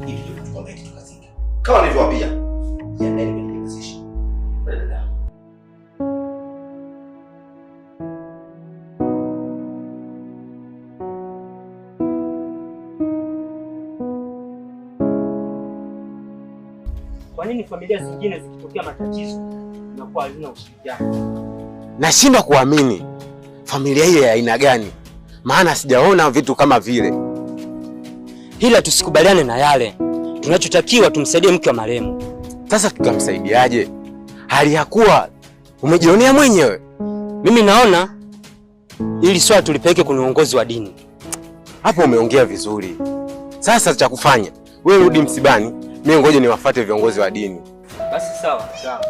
Ili tuje kuchukua maiti tukazike. Kama nilivyowaambia, jiandaeni kwenye mazishi. Dada. Kwa nini familia zingine zikitokea matatizo inakuwa hazina ushirikiano? Nashindwa kuamini familia hiyo ya aina gani, maana sijaona vitu kama vile. Ila tusikubaliane na yale. Tunachotakiwa tumsaidie mke wa marehemu. Sasa tutamsaidiaje hali ya kuwa umejionea mwenyewe? Mimi naona ili swala tulipeleke kwenye uongozi wa dini. Hapo umeongea vizuri. Sasa cha kufanya wewe rudi msibani, mimi ngoja niwafuate viongozi wa dini. Basi sawa, sawa.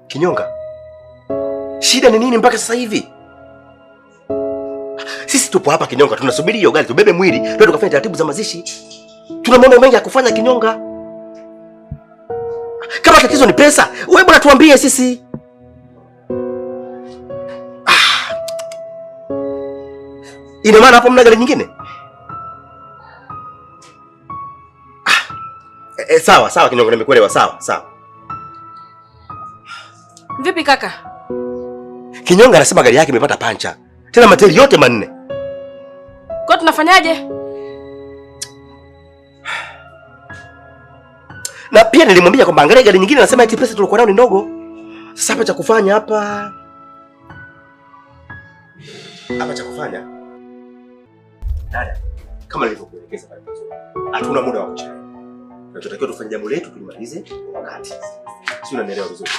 Kinyonga, shida ni nini mpaka sasa hivi? Sisi tupo hapa Kinyonga, tunasubiri hiyo gari tubebe mwili twende tukafanya taratibu za mazishi. Tuna mambo mengi ya kufanya Kinyonga. Kama tatizo ni pesa, wewe bwana tuambie sisi. Ah. Ina maana hapo mna gari nyingine? Ah. Sawa sawa Kinyonga, nimekuelewa. Sawa sawa. Vipi kaka? Kinyonga anasema gari yake imepata pancha, tena matairi yote 4. Kwa tunafanyaje? Na pia nilimwambia kwamba angalia gari nyingine, anasema eti pesa tulikuwa nayo ni ndogo. Sasa hapa cha kufanya hapa cha kufanya dada, kama nilivyokuelekeza pale mwanzo, hatuna muda wa kuchelewa. Tunachotakiwa tufanye jambo letu tulimalize kwa wakati. Si unanielewa vizuri?